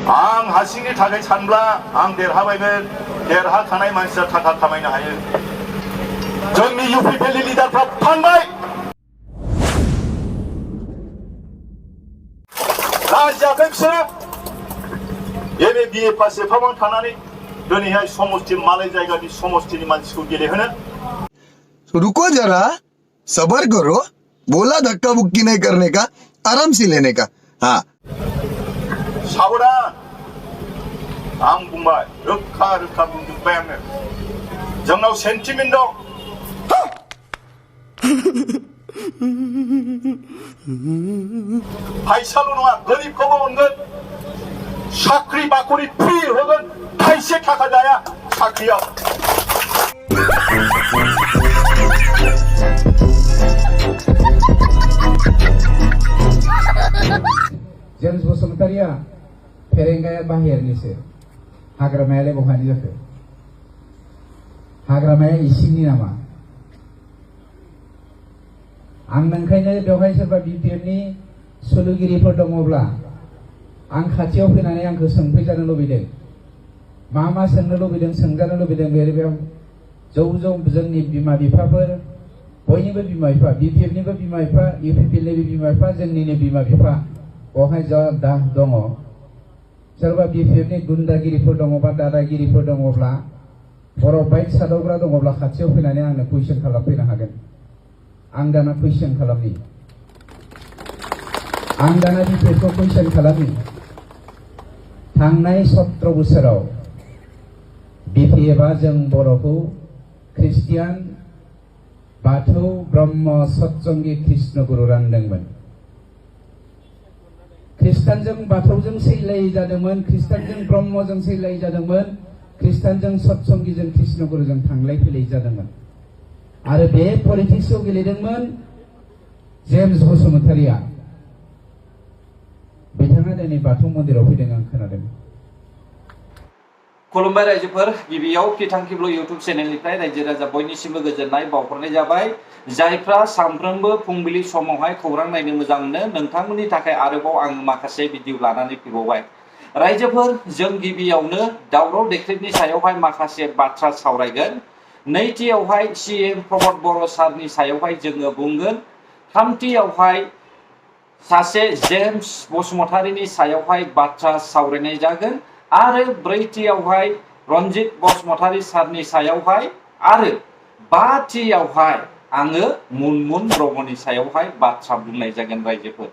आं हारसिंनि थाखाय सानब्ला आं देरहाबायमोन देरहाखानाय मानसिया थाखा खामायनो हायो जोंनि इउपिपिएलनि लिडारफ्रा फानबाय लाजियाखै बिसोरो एम ए बिए पास एफाबां थानानै दिनैहाय समष्टि मालाय जायगानि समष्टिनि मानसिखौ गेलेहोनो रुको जरा सबर करो बोला धक्का बुक्की नहीं करने का आराम से लेने का हाँ साबधान आं बुंबाय रोखा रोखा बुंजोब्बाय आङो जोंनाव सेन्टिमेन्ट दं फैसाल' नङा गोरिबखौबो अनगोन साख्रि बाखरि फ्रि होगोन थाइसे थाखा जाया साख्रियाव जेम्स बसुमतारिया फेरेंगाया बाहेरनिसो हाग्रामायालाय बहानि जाखो हाग्रामाया इसिंनि नामा आं नोंखायनो बेवहाय सोरबा बिपिएफनि सोलोगिरिफोर दङब्ला आं खाथियाव फैनानै आंखौ सोंफैजानो लुबैदों मा सोंनो लुबैदों सोंजानो लुबैदों बेयाव जौ जोंनि बिमा बिफाफोर बयनिबो बिमा बिफा बिपिएफनिबो बिमा बिफा इउपिपिएलनिबो बिमा बिफा जोंनिनो बिमा बिफा बेवहाय दा दङ सोरबा बिपिएफनि गुन्दागिरिफोर दङबा दादागिरिफोर दङब्ला बर' बाइक सादावग्रा दङब्ला खाथियाव फैनानै आंनो कुइसन खालामफैनो हागोन आं दाना कुइसन खालामनि आं दाना बिपिएफखौ कुइसन खालामनि थांनाय 17 बोसोराव बिपिएफआ जों बर'खौ ख्रिस्टियान बाथौ ब्रह्म सतसंगी कृष्णगुरु रानदोंमोन ख्रिस्टानजों बाथौजों सैलायै जादोंमोन ख्रिस्टानजों ब्रह्मजों सैलायै जादोंमोन ख्रिस्टानजों सतसंगीजों कृष्णगुरुजों थांलाय फैलाय जादोंमोन आरो बे पलिटिक्सआव गेलेदोंमोन जेम्स बसुमतारिया बिथाङा दिनै बाथौ मन्दिराव फैदों आं खोनादों खुलुमबाय रायजोफोर गिबियाव फिथांखिब्ल इउट्युब चेनेलनिफ्राय रायजो राजा बयनिसिमबो गोजोननाय बावहरनाय जाबाय जायफ्रा सानफ्रोमबो फुंबिलि समावहाय खौरां नायनो मोजां मोनो नोंथांमोननि थाखाय आरोबाव आं माखासे भिडिअ लानानै फैबावबाय रायजोफोर जों गिबियावनो दावराव देख्रेबनि सायावहाय माखासे बाथ्रा सावरायगोन नैथियावहाय सीएम प्रमद बर' सारनि सायावहाय जोङो बुंगोन थामथियावहाय सासे जेम्स बसुमतारिनि सायावहाय बाथ्रा सावरायनाय जागोन आरो ब्रैथियावहाय रन्जित बसुमतारि सारनि सायावहाय आरो बाथियावहाय आङो मुनमुन ब्रह्मनि सायावहाय बाथ्रा बुंनाय जागोन रायजोफोर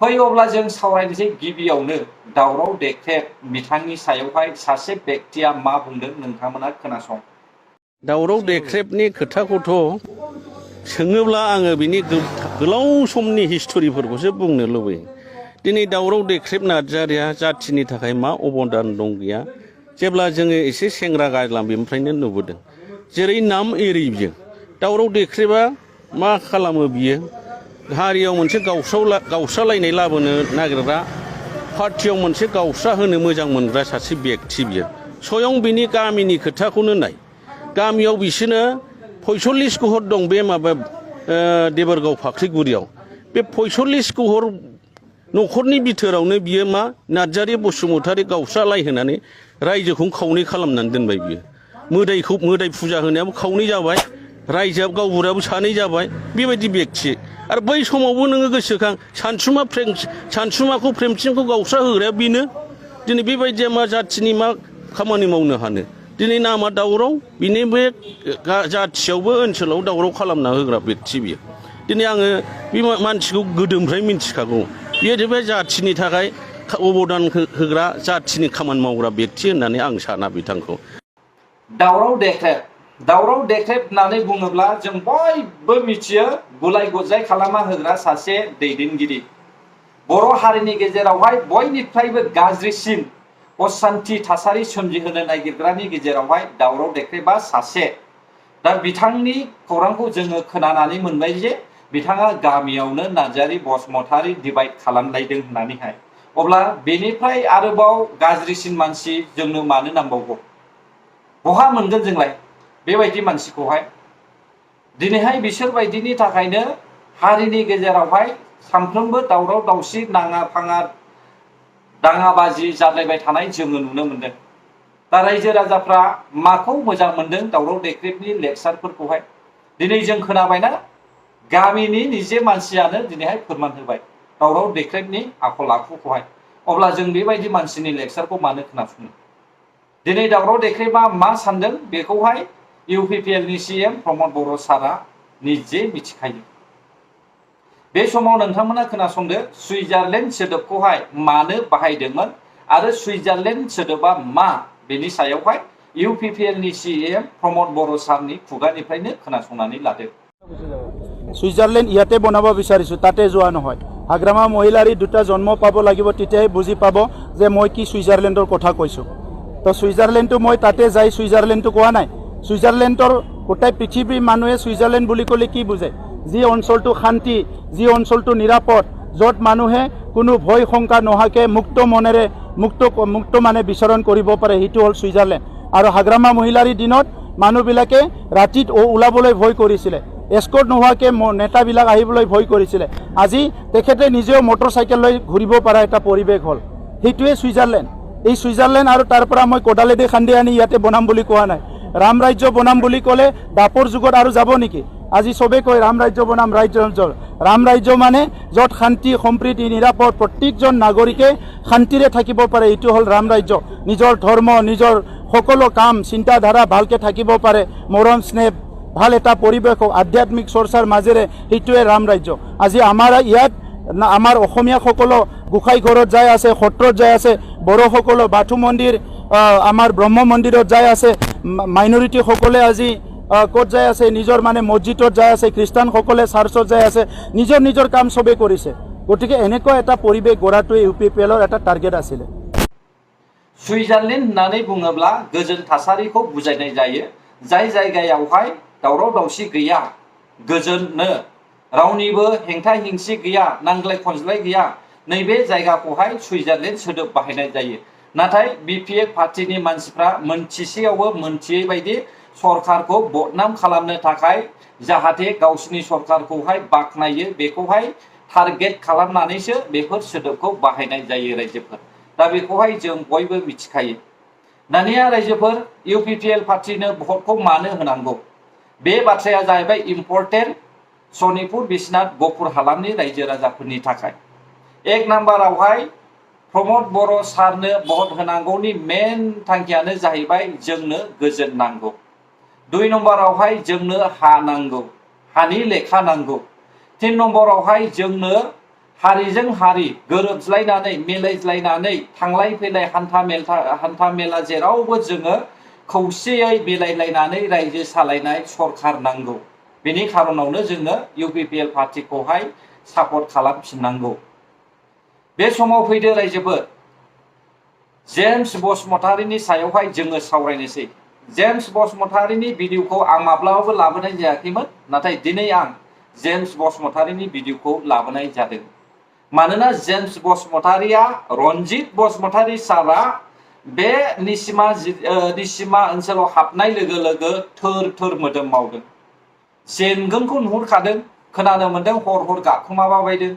फै अब्ला जों सावरायनोसै गिबियावनो दावराव देख्रेब बिथांनि सायावहाय सासे व्यक्तिया मा बुंदों नोंथांमोना खोनासं दावराव देख्रेबनि खोथाखौथ' सोङोब्ला आङो बिनि गोलाव समनि हिस्ट'रिफोरखौसो बुंनो लुबैयो दिनै दावराव देख्रेब नार्जारिया जाथिनि थाखाय मा अबदान दं गैया जेब्ला जोङो एसे सेंग्रा गाज्लां बेनिफ्रायनो नुबोदों जेरै नाम एरै बियो दावराव देख्रेबा मा खालामो बियो हारियाव मोनसे गावस्रालायनाय लाबोनो नागिरग्रा पार्टियाव मोनसे गावस्रा होनो मोजां मोनग्रा सासे व्यक्ति बियो स्वयं बिनि गामिनि खोथाखौनो नाय गामियाव बिसोरनो 45 घर दं बे माबा देबोरगाव फाख्रिगुरियाव बे 45 घर न'खरनि बिथोरावनो बियो मा नार्जारि बसुमतारि गावस्रालायहोनानै रायजोखौ खावनै खालामनानै दोनबाय बियो मोदाय फुजा होनायाबो खावनै जाबाय रायजोआ गावबुरायाबो सानै जाबाय बेबायदि व्यक्ति आरो बै समावबो नोङो गोसोखां सानसुमाखौ प्रेमसिंखौ गावस्रा होग्राया बेनो दिनै बेबायदिया मा जाथिनि मा खामानि मावनो हानो दिनै नामा दावराव बिनि बे जाथियावबो ओनसोलाव दावराव खालामना होग्रा व्यक्ति बियो दिनै आङो बे मानसिखौ गोदोनिफ्राय मिन्थिखागौ बेयो बे जाथिनि थाखाय अबदान होग्रा जाथिनि खामानि मावग्रा व्यक्ति होननानै आं साना बिथांखौ दावराव देख्रेब होननानै बुङोब्ला जों बयबो मिथियो गुलाय गुजाय खालामना होग्रा सासे दैदेनगिरि बर' हारिनि गेजेरावहाय बयनिफ्रायबो गाज्रिसिन असान्थि थासारि सोमजिहोनो नागिरग्रानि गेजेरावहाय दावराव देख्रेबा सासे दा बिथांनि खौरांखौ जोङो खोनानानै मोनबाय जे बिथाङा गामियावनो नार्जारि बसुमतारि डिभाइड खालामलायदों होननानैहाय अब्ला बेनिफ्राय आरोबाव गाज्रिसिन मानसि जोंनो मानो नांबावगौ बहा मोनगोन जोंलाय बेबायदि मानसिखौहाय दिनैहाय बिसोरबायदिनि थाखायनो हारिनि गेजेरावहाय सानफ्रोमबो दावराव दावसि नाङा फाङा दाङाबाजि जालायबाय थानाय जोङो नुनो मोनदों। दा रायजो राजाफ्रा माखौ मोजां मोनदों दावराव देख्रेबनि लेक्सारफोरखौहाय? दिनै जों खोनाबायना गामिनि निजे मानसियानो दिनैहाय फोरमान होबाय दावराव देख्रेबनि आखल आखुखौहाय। अब्ला जों बेबायदि मानसिनि लेक्सारखौ मानो खोनासङो? दिनै दावराव देख्रेबा मा सानदों बेखौहाय इउपिपिएलनि CM प्रमद बर' सारा निजे मिथिखायो। बे समाव नोंथांमोना खोनासंदो सुइजारलेण्ड सोदोबखौहाय मानो बाहायदोंमोन आरो सुइजारलेण्ड सोदोबा मा बेनि सायावहाय इउपिपिएलनि CM प्रमद बर' सारनि खुगानिफ्रायनो खोनासंनानै लादो। সুইজাৰলেণ্ড ইয়াতে বনাব বিচাৰিছোঁ, তাতে যোৱা নহয়। হাগ্ৰামা মহিলাৰী দুটা জন্ম পাব লাগিব, তেতিয়াই বুজি পাব যে মই কি সুইজাৰলেণ্ডৰ কথা কৈছোঁ। তো সুইজাৰলেণ্ডটো মই তাতে যাই সুইজাৰলেণ্ডটো কোৱা নাই। সুইজাৰলেণ্ডৰ গোটেই পৃথিৱীৰ মানুহে সুইজাৰলেণ্ড বুলি ক'লে কি বুজে? যি অঞ্চলটো শান্তি, যি অঞ্চলটো নিৰাপদ, য'ত মানুহে কোনো ভয় শংকা নোহোৱাকৈ মুক্ত মনেৰে মুক্ত মানে বিচৰণ কৰিব পাৰে, সেইটো হ'ল ছুইজাৰলেণ্ড। আৰু হাগ্ৰামা মহিলাৰীৰ দিনত মানুহবিলাকে ৰাতিত ওলাবলৈ ভয় কৰিছিলে, এস্কৰ্ট নোহোৱাকৈ নেতাবিলাক আহিবলৈ ভয় কৰিছিলে। আজি তেখেতে নিজেও মটৰ চাইকেল লৈ ঘূৰিব পৰা এটা পৰিৱেশ হ'ল, সেইটোৱে ছুইজাৰলেণ্ড। এই ছুইজাৰলেণ্ড আৰু তাৰ পৰা মই কোদালেদি খান্দি আনি ইয়াতে বনাম বুলি কোৱা নাই। ৰাম ৰাজ্য বনাম বুলি ক'লে দাপৰ যুগত আৰু যাব নেকি? আজি চবেই কয় ৰাম ৰাজ্য বনাম, ৰাম ৰাজ্য মানে য'ত শান্তি সম্প্ৰীতি নিৰাপদ প্ৰত্যেকজন নাগৰিকে শান্তিৰে থাকিব পাৰে, এইটো হ'ল ৰাম ৰাজ্য। নিজৰ ধৰ্ম নিজৰ সকলো কাম চিন্তাধাৰা ভালকৈ থাকিব পাৰে, মৰম স্নেহ ভাল এটা পৰিৱেশ আধ্যাত্মিক চৰ্চাৰ মাজেৰে, সেইটোৱে ৰাম ৰাজ্য। আজি আমাৰ ইয়াত আমাৰ অসমীয়াসকলো গোসাঁই ঘৰত যাই আছে, সত্ৰত যাই আছে, বড়োসকলো বাথৌ মন্দিৰ আমাৰ ব্ৰহ্ম মন্দিৰত যাই আছে, মাইনৰিটিসকলে আজি ক'ত যাই আছে? নিজৰ মানে মছজিদত যাই আছে, খ্ৰীষ্টানসকলে চাৰ্চত যাই আছে, নিজৰ নিজৰ কাম চবেই কৰিছে। গতিকে এনেকুৱা এটা পৰিৱেশ গঢ়াটোৱে ইউপিপিএলৰ এটা টাৰ্গেট আছিলে। सुइजारलेण्ड होननानै बुङोब्ला गोजोन थासारिखौ बुजायनाय जायो, जाय जायगायावहाय दावराव दावसि गैया, गोजोननो रावनिबो हेंथा हेंसि गैया, नांज्लाय खनज्लाय गैया, नैबे जायगाखौहाय सुइजारलेण्ड सोदोब बाहायनाय जायो। नाथाय बिपिएफ पार्टीनि मानसिफ्रा मोनथिसेयावबो मोनथियै बायदि सरकारखौ बदनाम खालामनो थाखाय जाहाथे गावसिनि सरकारखौहाय बाख्नायो बेखौहाय टार्गेट खालामनानैसो बेफोर सोदोबखौ बाहायनाय जायो रायजोफोर। दा बेखौहाय जों बयबो मिथिखायो। दानिया रायजोफोर इउपिपिएल पार्टीनो भटखौ मानो होनांगौ? बे बाथ्राया जाहैबाय इम्पर्टेन्ट सनितपुर बिश्वनाथ गहपुर हालामनि रायजो राजाफोरनि थाखाय। एक नाम्बारावहाय प्रमद बर' सारनो भट होनांगौनि मेन थांखियानो जाहैबाय जोंनो गोजोन नांगौ। 2 नम्बरावहाय जोंनो हा नांगौ, हानि लेखा नांगौ। 3 नम्बरावहाय जोंनो हारिजों हारि गोरोबज्लायनानै मिलायज्लायनानै थांलाय फैलाय हान्था मेला जेरावबो जोङो खौसेयै मिलायलायनानै रायजो सालायनाय सरकार नांगौ। बेनि खारनावनो जोङो इउपिपिएल पार्टीखौहाय सापर्ट खालामफिननांगौ। बे समाव फैदो रायजोफोर जेम्स बसुमतारीनि सायावहाय जोङो सावरायनोसै। जेम्स बसुमतारीनि भिडिअखौ आं माब्लाबाबो लाबोनाय जायाखैमोन, नाथाय दिनै आं जेम्स बसुमतारीनि भिडिअखौ लाबोनाय जादों। मानोना जेम्स बसुमतारीया रन्जित बसुमतारी सारा बे निसिमा ओनसोलाव हाबनाय लोगो लोगो थोर थोर मोदोम मावदों। जेनगोनखौ नुहुरखादों, खोनानो मोन्दों हर गाबखोमाबायदों।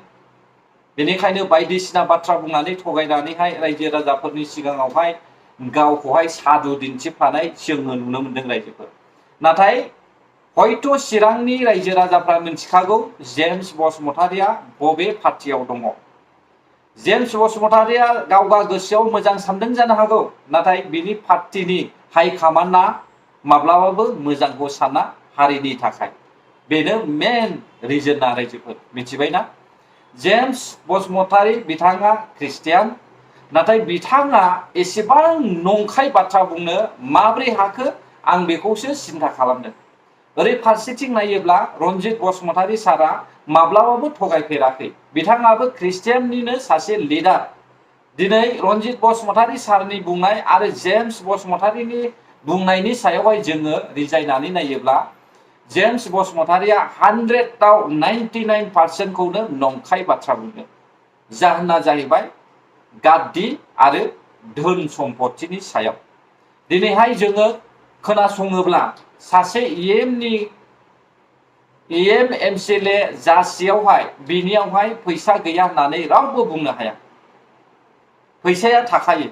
बेनिखायनो बायदिसिना बाथ्रा बुंनानै थगायनानैहाय रायजो राजाफोरनि सिगाङावहाय गावखौहाय साधु दिन्थिफ्लानाय जोङो नुनो मोन्दों रायजोफोर। नाथाय हयथ' चिरांनि रायजो राजाफ्रा मिथिखागौ जेम्स बसुमतारीया बबे पार्टियाव दङ। जेम्स बसुमतारीया गावगा गोसोआव मोजां सानदों जानो हागौ, नाथाय बिनि पार्टिनि हाइकमान्डआ माब्लाबाबो मोजांखौ साना हारिनि थाखाय। बेनो मेन रिजोनआ रायजोफोर, मिथिबायना? जेम्स बसुमतारी बिथाङा ख्रिस्टियान, नाथाय बिथाङा एसेबां नंखाय बाथ्रा बुंनो माब्रै हाखो आं बेखौसो सिन्था खालामदों। ओरै फारसेथिं नायोब्ला रन्जित बसुमतारी सारा माब्लाबाबो थगायफेराखै, बिथाङाबो ख्रिस्टियाननिनो सासे लिडार। दिनै रन्जित बसुमतारी सारनि बुंनाय आरो जेम्स बसुमतारीनि बुंनायनि सायावहाय जोङो रिजायनानै नायोब्ला जेम्स बसुमतारीया 100आव 99%खौनो नंखाय बाथ्रा बुंदों। जाहोना जाहैबाय गाद्दि आरो धोन सम्पत्तिनि सायाव। दिनैहाय जोङो खोनासङोब्ला सासे EM MCLA जासेयावहाय बिनियावहाय फैसा गैया होननानै रावबो बुंनो हाया। फैसाया थाखायो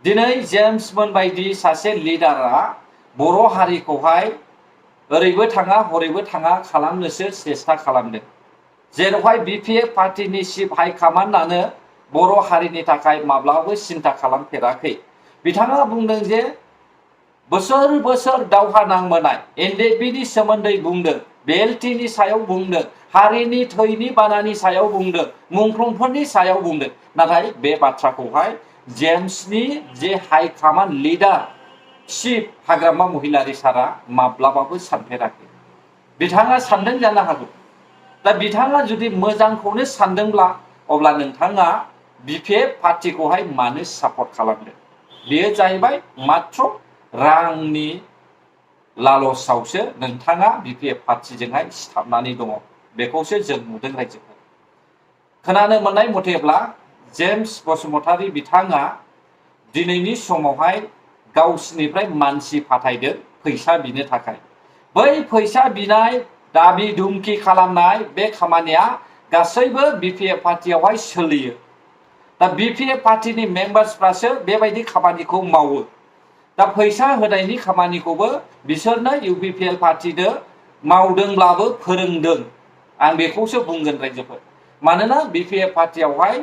दिनै जेम्समोन बायदि सासे लिडारा बर' हारिखौहाय ओरैबो थाङा हरैबो थाङा खालामनोसो सेस्था खालामदों जेरावहाय BPF पार्टीनि चिफ हाइकमान्डआनो बर' हारिनि थाखाय माब्लाबाबो सिन्था खालामफेराखै बिथाङा बुंदों जे बोसोर बोसोर दावहा नांबोनाय NDFBनि सोमोन्दै बुंदों BLTनि सायाव बुंदों हारिनि थैनि बानानि सायाव बुंदों मुंख्लंफोरनि सायाव बुंदों नाथाय बे बाथ्राखौहाय जेम्सनि जे हाइकमान्ड लिडार चिफ हाग्रामा महिलारि सारा माब्लाबाबो सानफेराखै बिथाङा सानदों जानो हागौ दा बिथाङा जुदि मोजांखौनो सानदोंब्ला अब्ला नोंथाङा BPF पार्टीखौहाय मानो सापर्ट खालामदों बेयो जाहैबाय मात्र रांनि लालसावसो नोंथाङा BPF पार्टीजोंहाय सिथाबनानै दङ बेखौसो जों नुदों रायजोफोर खोनानो मोननाय मथेब्ला जेम्स बसुमतारी बिथाङा दिनैनि समावहाय गावसिनिफ्राय मानसि फाथायदों फैसा बिनो थाखाय बै फैसा बिनाय दाबि दुमखि खालामनाय बे खामानिया गासैबो BPF पार्टीयावहाय सोलियो दा BPF पार्टीनि मेम्बार्सफ्रासो बेबायदि खामानिखौ मावो दा फैसा होनायनि खामानिखौबो बिसोरनो UPPL पार्टीनो मावदोंब्लाबो फोरोंदों आं बेखौसो बुंगोन रायजोफोर मानोना BPF पार्टीयावहाय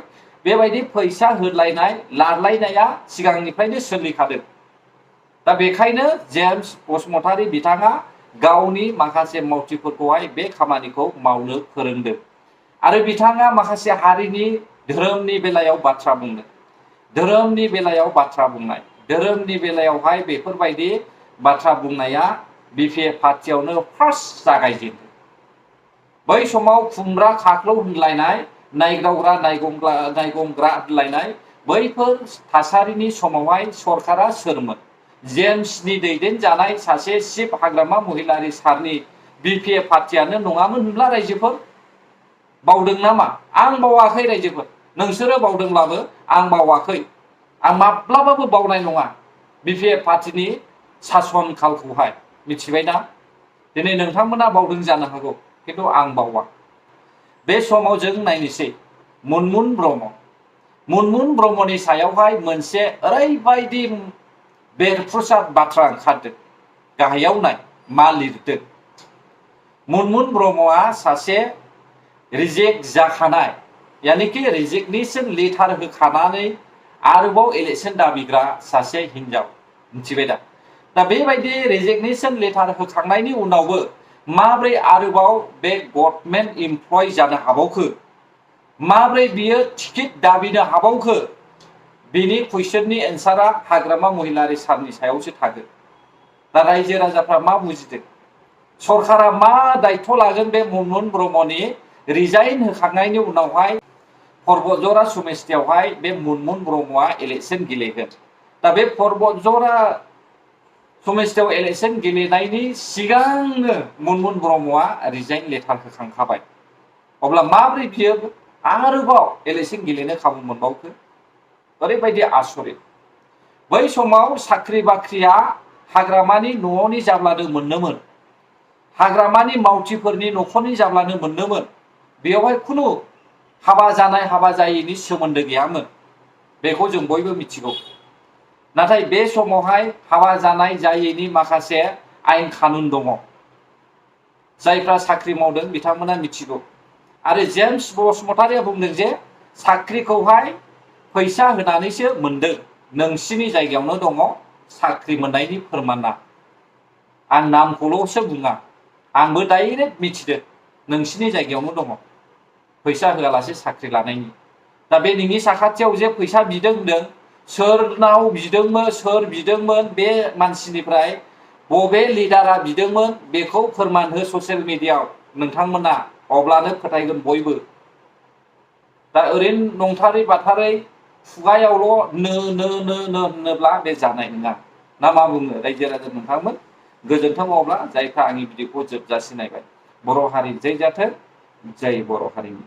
बेबायदि फैसा होलायनाय लालायनाया सिगांनिफ्रायनो सोलिखादों दा बेखायनो जेम्स बसुमतारी बिथाङा गावनि माखासे मावथिफोरखौहाय बे खामानिखौ मावनो फोरोंदों आरो बिथाङा माखासे हारिनि धोरोमनि बेलायाव बाथ्रा बुंदों धोरोमनि बेलायाव बाथ्रा बुंनाय धोरोमनि बेलायावहाय बेफोरबायदि बाथ्रा बुंनाया BPF पार्टीयावनो फार्स्ट जागायजेनदों बै समाव खुमब्रा खाख्लौ होनलायनाय नायग्रावग्रा नायगंग्रा होनलायनाय बैफोर थासारिनि समावहाय सरकारा सोरमोन जेम्सनि दैदेनजानाय सासे चिफ हाग्रामा महिलारि सारनि BPF पार्टीयानो नङामोन होनब्ला रायजोफोर बावदों नामा आं बावाखै रायजोफोर नोंसोरो बावदोंब्लाबो आं बावाखै आं माब्लाबाबो बावनाय नङा BPF पार्टीनि सासन कालखौहाय मिथिबायना दिनै नोंथांमोना बावदों जानो हागौ खिन्थु आं बावा बे समाव जों नायनोसै मुनमुन ब्रह्मनि सायावहाय मोनसे ओरैबायदि बेरफ्रुसार बाथ्रा ओंखारदों गाहायाव नाय मा लिरदों मुनमुन ब्रह्मआ सासे रिजेक्ट जाखानाय यानिकि रिजिगनेशन लेटार होखानानै आरोबाव इलेक्शन दाबिग्रा सासे हिनजाव मिथिबाय दा बेबायदि रिजिगनेशन लेटार होखांनायनि उनावबो माब्रै आरोबाव बे गभर्नमेन्ट एमप्लय जानो हाबावखो माब्रै बियो टिकेट दाबिनो हाबावखो बिनि कुइसननि एन्सारा हाग्रामा महिलारि सारनि सायावसो थागोन दा रायजो राजाफ्रा मा बुजिदों सरकारा मा दायित्व लागोन बे मुनमुन ब्रह्मनि रिजाइन होखांनायनि उनावहाय पर्बतजरा समिस्थियावहाय बे मुनमुन ब्रह्मआ इलेक्शन गेलेगोन दा बे पर्बतजरा समिस्थियाव इलेक्शन गेलेनायनि सिगांनो मुनमुन ब्रह्मआ रिजाइन लेटार होखांखाबाय अब्ला माब्रै बियो आरोबाव इलेक्शन गेलेनो खाबु मोनबावखो ओरैबायदि आसरित बै समाव साख्रि बाख्रिया हाग्रामानि न'आवनि जाब्लानो मोननोमोन हाग्रामानि मावथिफोरनि न'खरनि जाब्लानो मोननोमोन बेयावहाय खुनु हाबा जानाय हाबा जायैनि सोमोन्दो गैयामोन बेखौ जों बयबो मिथिगौ नाथाय बे समावहाय हाबा जानाय जायैनि माखासे आयेन कानुन दङ जायफ्रा साख्रि मावदों बिथांमोना मिथिगौ आरो जेम्स बसुमतारीया बुंदों जे साख्रिखौहाय फैसा होनानैसो मोनदों नोंसिनि जायगायावनो दङ साख्रि मोननायनि फोरमाना आं नामखौल'सो बुङा आंबो डाइरेक्ट मिथिदों नोंसिनि जायगायावनो दङ फैसा होआलासे साख्रि लानायनि दा बे नोंनि साखाथियाव जे फैसा बिदों होनदों सोरनाव बिदोंमोन सोर बिदोंमोन बे मानसिनिफ्राय बबे लिडारा बिदोंमोन बेखौ फोरमान हो ससियेल मिडियायाव नोंथांमोना अब्लानो फोथायगोन बयबो दा ओरैनो नंथारै बाथारै खुगायावल' नो होनोब्ला बे जानाय नङा ना मा बुङो रायजो राजा नोंथांमोन गोजोन्थों अब्ला जायफ्रा आंनि भिडिअखौ जोबजासिम नायबाय बर' हारि जै जाथों जय बर' हारिनि